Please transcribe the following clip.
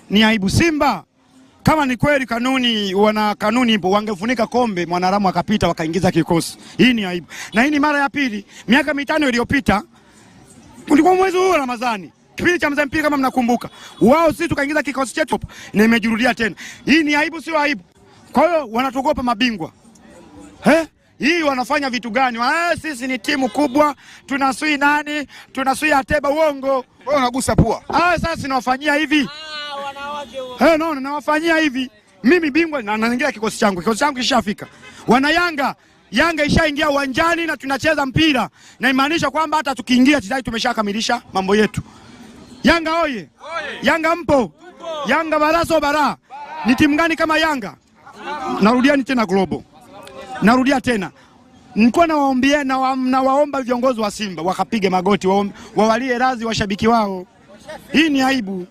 Ni aibu Simba. Kama ni kweli kanuni, wana kanuni ipo, wangefunika kombe, mwanaharamu akapita wakaingiza kikosi. Hii ni aibu, na hii ni mara ya pili. Miaka 5 iliyopita ulikuwa mwezi huu Ramadhani, kipindi cha mzee kama mnakumbuka, wao sisi tukaingiza kikosi chetu na imejirudia tena. Hii ni aibu, sio aibu? Kwa hiyo wanatuogopa mabingwa. Hii wanafanya vitu gani? Sisi ni timu kubwa, tunasui nani? Tunasui Ateba. Uongo. Wewe unagusa pua. Sasa nawafanyia hivi. No, nawafanyia hivi. Mimi bingwa na naingia kikosi changu. Kikosi changu kishafika. Wana Yanga, Yanga ishaingia uwanjani na tunacheza mpira. Na imaanisha kwamba hata tukiingia tayari tumeshakamilisha mambo yetu. Yanga oye! Yanga mpo? Yanga baraso bara. Ni timu gani kama Yanga? Narudia ni tena Global. Narudia tena. Nilikuwa nawaombea na nawaomba viongozi wa Simba wakapige magoti, wawalie radhi washabiki wao. Hii ni aibu.